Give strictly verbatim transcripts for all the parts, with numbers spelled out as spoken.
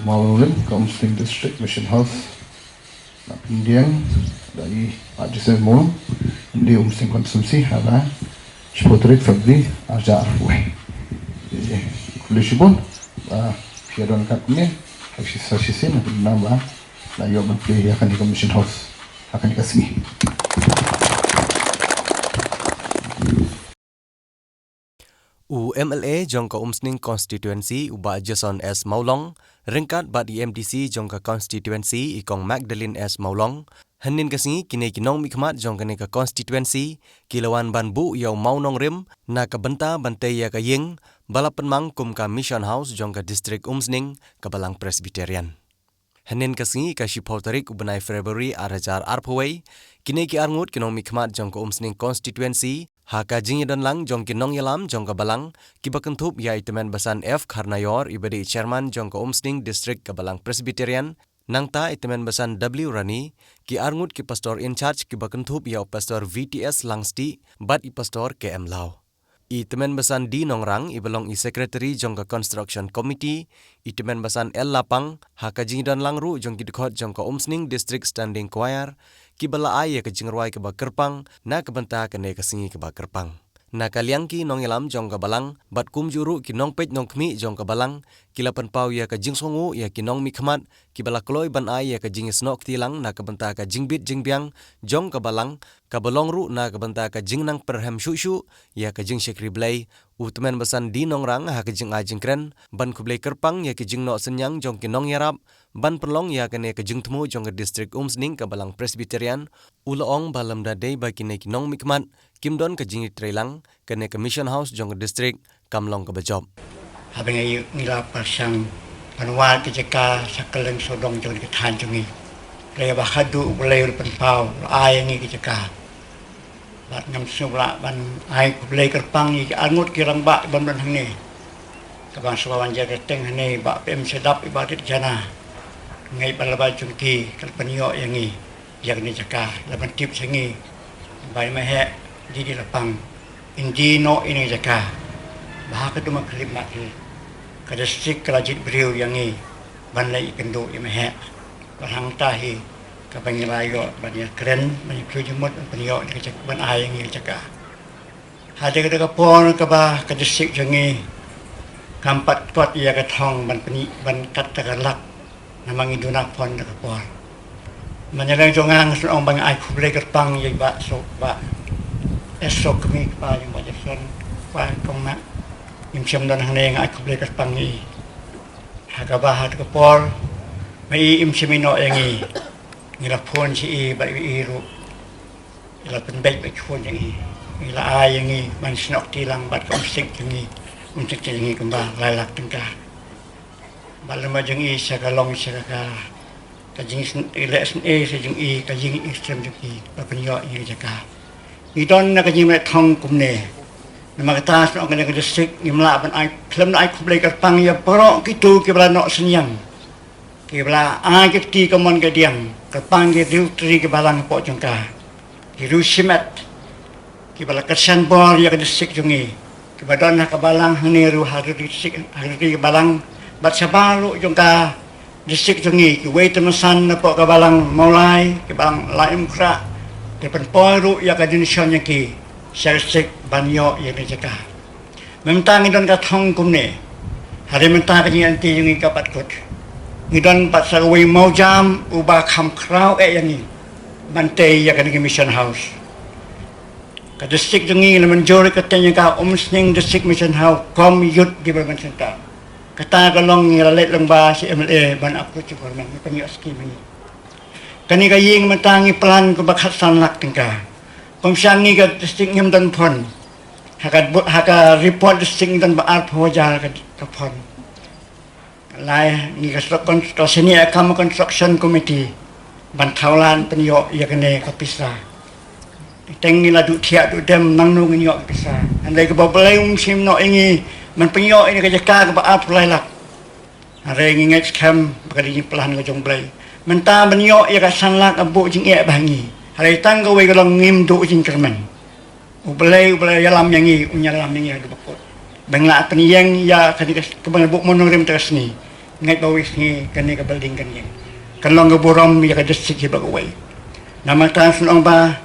Mawlong Rim, ka Umsning District Mission House. Na pyndiang da i Bah Joseph Mawlong, MLA Umsning Constituency, ha ka shiphew tarik February arhajar arphew. Khublei shibun ba phi ïa don kat kumne, ha shi sa shisien na pyndiang ba la ïoh ban plie ïa kane ka Mission House ha kane ka sngi. U MLA jong ka Umsning Constituency, u Bah Jason S Mawlong, ryngkat bad i MDC jong ka constituency, i Kong Magdalene S Mawlong, hynnin ka sngi kine ki nongmihkhmat jong kane ka constituency ki la wan ban buh ïa u mawnongrim na ka bynta ban tei ïa ka ïing ba la pynmang kum ka Mission House jong ka district Umsning ka Balang Presbyterian. Hynnin ka sngi, ka shiphew tarik u bnai February arhajar arphew wei, kine ki arngut ki nongmihkhmat jong ka Umsning Constituency, ha ka jingïadonlang jong ki nongïalam jong ka Balang, kiba kynthup ïa i Tymmen Basan F Kharnaior, iba dei i Chairman jong ka Umsning District ka Balang Presbyterian, nangta i Tymmen Basan W Rani, ki arngut ki Pastor in charge kiba kynthup ïa u Pastor V T S Langstih bad i Pastor K M Law. I Tymmen Basan D Nongrang, iba long i Secretary jong ka Construction Committee, i Tymmen Basan L Lapang, ha ka jingdonlang ruh jong ki dkhot jong ka Umsning District Standing Choir, kiba la ai ïa ka jingrwai kaba kyrpang na ka bynta kane ka sngi kaba kyrpang. Na ka liang ki nongïalam jong ka Balang bad kumjuh ruh ki nongpeit nongkhmih jong ka Balang, ki la pynpaw ïa ka jingsngewnguh ïa ki nongmihkhmat kiba la kloi ban ai ïa ka jingïasnoh kti lang na ka bynta ka jingbit jingbiang jong ka Balang, kaba long ruh na ka bynta ka jingnang pyrhem shuh shuh ïa ka jingshakri Blei. U Tymmen Basan D Nongrang, ha ka jingai jingkren ban khublei kyrpang ïa ka jingnoh synñiang jong ki nongïarap ban pynlong ïa kane ka jingthmu jong ka District Umsning ka Balang Presbyterian, u la ong ba lymda dei ba kine ki nongmihkhmat kim don ka jingïatreilang, kane ka Mission House jong ka district kam long kaba jop. Haba ngi, ngi la pyrshang ban wad ka jaka sha kylleng sawdong jong ka thaiñ jong ngi, hynrei ba haduh U Blei u la pynpaw, u la ai ïa ngi ka jaka. Bad ngam sngewbha ban ai khublei kyrpang ïa ki arngut ki rangbah kiban don hangne, kaba sngewbha ban jia kyrteng hangne, Bah P M Shadap, i Bah Rit Jana. Ngeit ba lypa jong ki ka la pynïoh ïa ngi ïa kane ka jaka, la pyntip sha ngi ba i Meheh Didi Lapang in die noh ïa kane ka jaka. Ba ha ka duma khyllipmat hi ka district ka la jied briew ïa ngi ban leit ïakynduh ïa i Meheh. Bad hangta hi kaba ngi la ïoh ban ïakren, ban ïakynduh jingmut, ban pynïoh ïa ka jaka, ban ai ïa ngi ka jaka. Ha kata ka por kaba ka district jong ngi kam pat kot ïa ka thong ban pyni, ban kat da ka lak, namar ngi duna phon da ka por. Mynta la jong nga, nga sngewbha ban ai khublei kyrpang ïa i Bah Sok, Bah S Sok, kmie kpa jong Bah Jason, kpa Kong Mak. Im shym don hangne, nga ai khublei kyrpang ïa i. Ha kaba ha kata ka por ma i im shym ïehnoh ïa ngi, ngi la phon sha i, bad i ruh i la pynbeit bad ki phone jong i. I la ai ïa ngi ban snoh kti lang bad ka Umsning jong ngi, Umsning jong ngi kumba lai lak tyngka. Bad lem bad jong i sa ka long sa ka, ka jing sn-, i leh sngewsih jong i, ka jingïasyriem jong i, ba pynïoh ïa ngi ka jaka. Ngi don na ka jingmeh thong kumne. Namar kata snoh kane ka district ngim lah ban ai, khlem da ai khublei kyrpang ïa baroh kito kiba la noh synñiang, kiba la ai ka kti ka mon ka diang, kyrpang ki riew tri ki balang hapoh jong ka, ki riew shimet, kiba la kyrshan bor ïa ka district jong ngi, kiba don ha ka balang hangne ruh, ha riew tri district, ha riew tri ki balang, bad shabar ruh jong ka district jong ngi, kiwei te masan napoh ka balang Mawlai, ki balang Laitumkhrah, ki pynpoi ruh ïa ka donation jong ki sha ka district ban ïoh ïa ka jaka. Mynta ngi don ka thong kumne. Hynrei mynta ka jingïaid lynti jong ngi ka pat kut. Ngi don pat sa kawei mawjam uba kham khraw eh ïa ngi ban tei ïa kane ka Mission House. Ka district jong ngi la mynjur ïa ka kyrteng jong ka Umsning District Mission House kum Youth Development Center. Kata ka long ngi la leit lyngba sha MLA ban approve sha government, ngi pynïoh scheme ngi. Kane ka ïing mynta ngi plan kumba khatsan lak tyngka. Kum sha ngi ka district ngim don phone. Ha ka bu-, ha ka report district ngi don ba arphew hajar ka, ka phone. Lai ngi ka sdok kon-, ka snieh kam construction committee ban thaw lad pynïoh ïa kane ka pisa. Teng ngi la duh thiah duh dem nangno ngin ïoh ka pisa. Hynrei kaba U Blei um shim noh ïa ngi ban pynïoh ïa ka jaka kaba arphew lai lak. Hynrei ngi ngeit skhem ba ka dei jingplan ka jong U Blei. Mynta ban ïoh ïa ka san lak ka buh jingeh ba ha ngi. Hynrei tang kawei ka long ngim duh jingkyrmen. U Blei, U Blei ïalam ïa ngi, un ïalam ïa ngi haduh ba kut. Ba ngin lah pynïeng ïa kane ka, kaba ngi buh mawnongrim mynta ka sngi. Ngeit ba wei sngi kane ka building kan ïeng, kan long ka burom ïa ka district hi ba kawei. Namar kata sngewbha,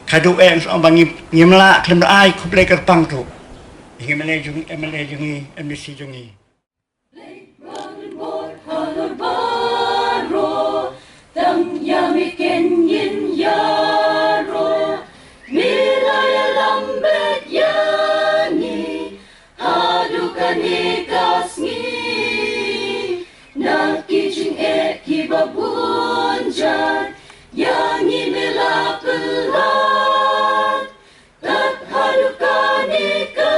ka dei eh sngewbha, ngi, ngim lah khlem da ai khublei kyrpang ruh ïa ki M L A jong, M L A jong ngi, M D C jong ngi. Tang ïa me ken ïeng ïaroh, me la ïalam bad ïa ngi haduh kane ka sngi. Na ki jingeh kiba bun jait, ïa ngi me la pynlait. Tad haduh kane ka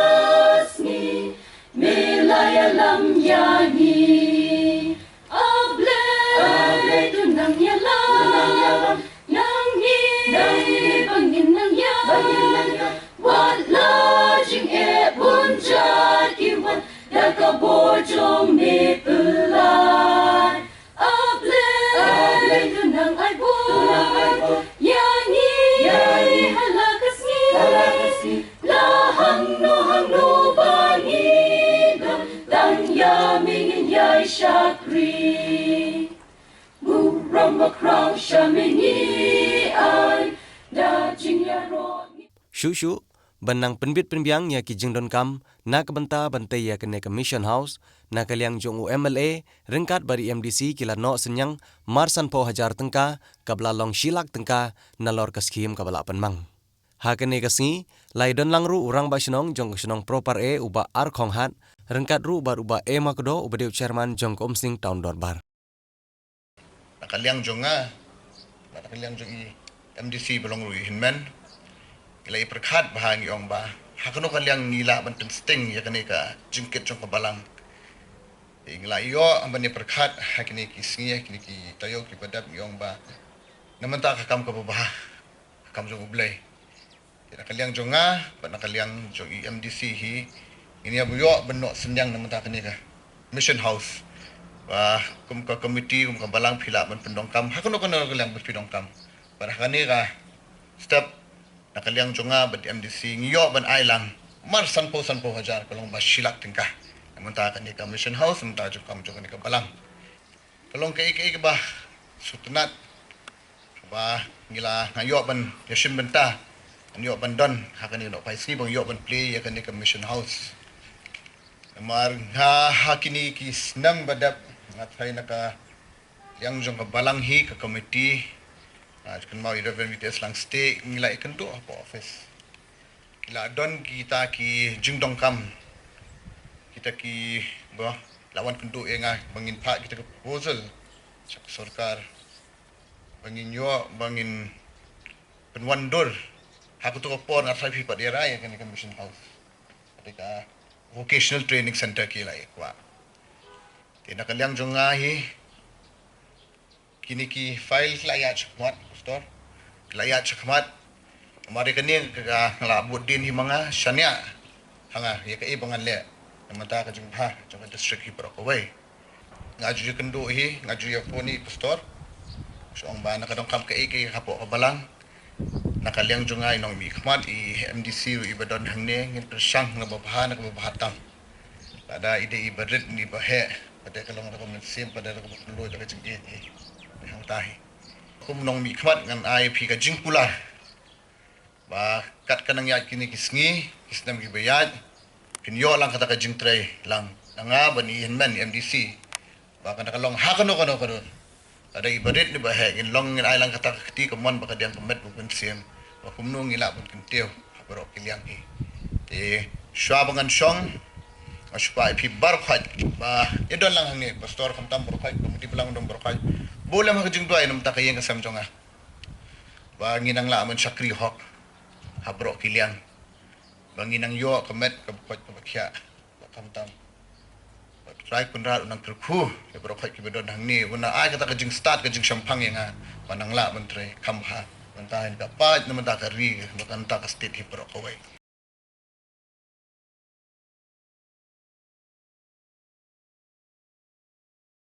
sngi, me la ïalam ïa ngi. A Blei, A Blei, to nang ïalam, nang hi, nang hi ba ngin nang ïa, ba ngin nang ïa. Wat la jingeh bun jait ki wan, da ka bor jong me pynlait. A Blei, A Blei, to nang ai bor, to nang ai bor ïa ngi, ïa ngi ha la ka sngi, ha la ka sngi. La hangno hangno ba ngi don, tang ïa me ngin ïai shakri. Burom bakhraw sha me ngi ai, da jingïaroh. Shuh shuh ban nang pynbit pynbiang ïa ki jingdonkam na ka bynta ban tei ïa kane ka Mission House, na ka liang jong u M L A ryngkat bad i M D C ki la noh synñiang mar sanphew hajar tyngka, kaba la long shi lak tyngka nalor ka skhim kaba la pynmang. Ha kane ka sngi la ïadon lang ruh u Rangbah Shnong jong ka shnong Proper A, u Bah R Khonghat, ryngkat ruh bad u Bah E Makdo, uba dei u Chairman jong ka Umsning Town Dorbar. Na ka liang jong nga, na ka liang jong i M D C ba long ruh i hynmen, ngi la ïa pyrkhat bha, ngi ong ba ha kano ka liang ngi lah ban pynsting ïa kane ka jingkit jong ka balang. Ngi la ïoh ban ïa pyrkhat ha kine ki sngi, ha kine ki taïew kiba dep, ngi ong ba na mynta ka kam kaba bha, ka kam jong U Blei. Te na ka liang jong nga bad na ka liang jong i M D C hi, ngin ïa ïoh ban noh synñiang na mynta kane ka Mission House. Ba kum ka komiti, kum ka balang, phi lah ban pyndonkam ha kano kano ka liang ba phi donkam. Bad ha kane ka step, na ka liang jong nga bad i M D C, ngi ïoh ban ai lang mar sanphew, sanphew hajar, ka long ba shi lak tyngka na mynta kane ka Mission House, na mynta jong kam jong kane ka balang. Ka long kaei kaei kaba sngewtynnat ba ngi la, nga ïoh ban ïashim bynta, nga ïoh ban don ha kane ka nohphai sngi, ba nga ïoh ban plie ïa kane ka Mission House. Namar nga ha kine ki snem ba dep, nga tharai na ka liang jong ka balang hi, ka komiti, nga kynmaw i Reverend V T S Langsteh, ngi la ïakynduh hapoh office. Ki la don kita ki jingdonkam, kita kiba la wan kynduh ïa nga ba ngin phah kita ki proposal sha ka sorkar, ba ngin ïoh, ba ngin pynwandur. Ha kato ka por nga tharai phi pat ïa rai ïa kane ka Mission House, kata ka Vocational Training Center ki la ïa kwah. Te na ka liang jong nga hi, kine ki file ki la ïaid shakhmat, Pastor, ki la ïaid shakhmat. Namar ïa kane ka, ka nga la bud dien hi ma nga, shaniah ha nga ïa kaei ba ngan leh na mynta ka jingbha jong ka district hi baroh kawei. Nga ju ïakynduh hi, nga ju ïa phone ïa i Pastor, shu ong ba na ka donkam kaei kaei hapoh ka balang. Na ka liang jong nga, i nongmihkhmat, i M D C ruh iba don hangne, ngin pyrshang na kaba bha, na kaba bha tam. Lada i dei iba rit ne iba heh, pat ka long da ka mynsiem, pat da ka mynsiem, da ka jingïeit hi. Hangta hi, kum nongmihkhmat, ngan ai phi ka jingkular ba kat ka nang ïaid kine ki sngi, ki snem kiba ïaid, phin ïoh lang kata ka jingtrei lang na nga bad i hynmen i M D C, ba kan da ka long ha kano kano ka dur. Lada iba rit ne iba heh, ngin long, ngin ai lang kata ka kti kamon bad ka diang ka met bad ka mynsiem, ba kumno ngi lah ban kyntiew ha baroh ki liang hi. Te shuwa ba ngan shong, nga shu kwah ïa phi baroh khoit ba ïa don lang hangne, Pastor khamtam baroh khoit, Komiti Balang dang baroh khoit, bun lem ha ka jingduwai na mynta ka ïing ka sem jong nga, ba ngin nang lah ban shakri hok ha baroh ki liang, ba ngin nang ïoh ka met kaba koit kaba khiah. Ba khamtam, ba U Trai Kynrad un nang kyrkhu ïa baroh khoit kiba don hangne, un nang ai kata ka jingstad, ka jingshemphang ïa nga, ba nang lah ban trei kham bha na bynta ka paid, na bynta ka ri, na bynta ka state hi baroh kawei.